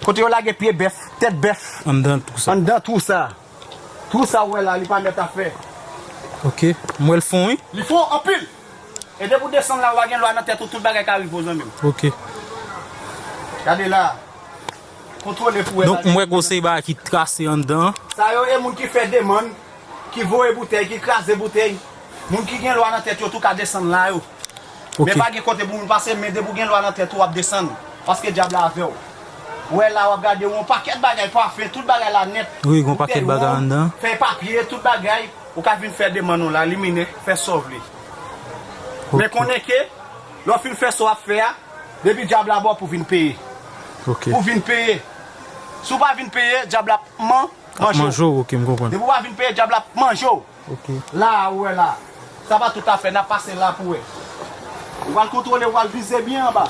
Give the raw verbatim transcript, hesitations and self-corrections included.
Kote yo lage pye bèf, tèt bèf. Anndan twou sa. Anndan twou sa. Twou sa ou wè la, li pa mèt afè. Ok. M wè l fon, wi. Li fon anpil. E depi w desann la, w pa gen lwa nan tèt ou, tout bagay ka rive w, zanmi m. Ok. Gade la. Kontwole pou wè. Donk, m wè gen yon seri bagay ki trase anndan. Sa yo e moun ki fè demann, ki voye boutèy, ki kraze boutèy. Moun ki gen lwa nan tèt yo tou ka desann la yo. Ok. Men pa gen kote pou moun pase, men depi w gen lwa nan tèt ou, w ap desann. Paske dyab la avè w. Ou wè la, w ap gade yon pakèt bagay pafen, tout bagay la nèt. Wi, gen yon pakèt bagay anndan. Fèy papye, tout bagay. Ou ka vin fè demann ou la, limine, fè sa w vle. Ok. Men konnen ke, lè w fin fè sa w ap fè a, depi dyab la ba w pou vin peye. Ok. Pou vin peye. Si w pa vin peye, dyab la ap man, manje w. Manje w, ok, m konprann. Depi w pa vin peye, dyab la ap manje w. Ok. La, ou wè la. Sa pa tout afè, n ap pase la pou wè. Ou pral kontwole, ou pral vize byen anba.